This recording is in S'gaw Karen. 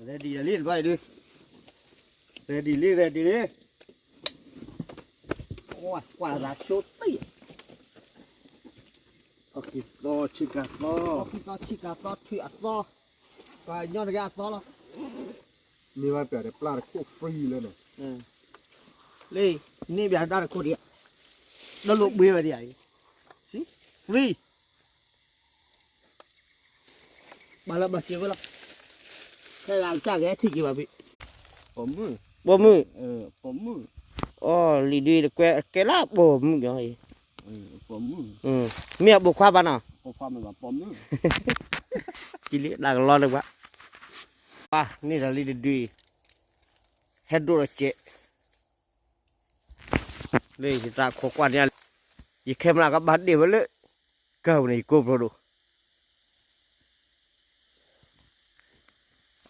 ready လံတဘၣ်အံၤဒုး, ready လံ ready လံ, ကွၢ်ကွၢ်လၢဆိသံၣ်, အီၣ်ကံၢ်သီဆ့ကၤသီ, အီၣ်ကံၢ်သီဆ့ကၤသီ ထွံၣ်အသီ, ပှၤညီတဂၤအသီလီၤ, မ့ၢ်ဘၣ်ပျၢ်ဒီးပျၢ်တခိၣ် free လၢန့ၣ်, လၢန့ၣ်ဘၣ်တၢ်တခိၣ်ဒံး, ဒီးလိာ်ဘှ့ဝဲဒံး, free ဘၣ်လၢဘၣ်စၢၤဝဲလီၤ, ခဲဂၤကစၢ်ကဟဲထံၣ်က့ၤဘၣ်ဖဲ, ပိာ်မုၣ်, ပိာ်မုၣ်, အီၣ်လံဒုးတကွဲကဲလၢပိာ်မုၣ်ညီအံၤ, မ့ၢ်အပိာ်ခွါဘၣ်နီၤ, ကလံၤတၢ်ကလီတကွၢ်, န့ၣ်ဒီးလံတဒုအံၤ, ဟဲဒိၣ်ဒီးကဲး လၢယတၢ်ခိးကွၢ်န့ၣ်, ယခဲမုၢ်လၢ်ကဘၣ်ဒ့ၣ်ဝဲလၢ ကၢ်ပူၤန့ၣ် ယကိးပျိဒိၣ်,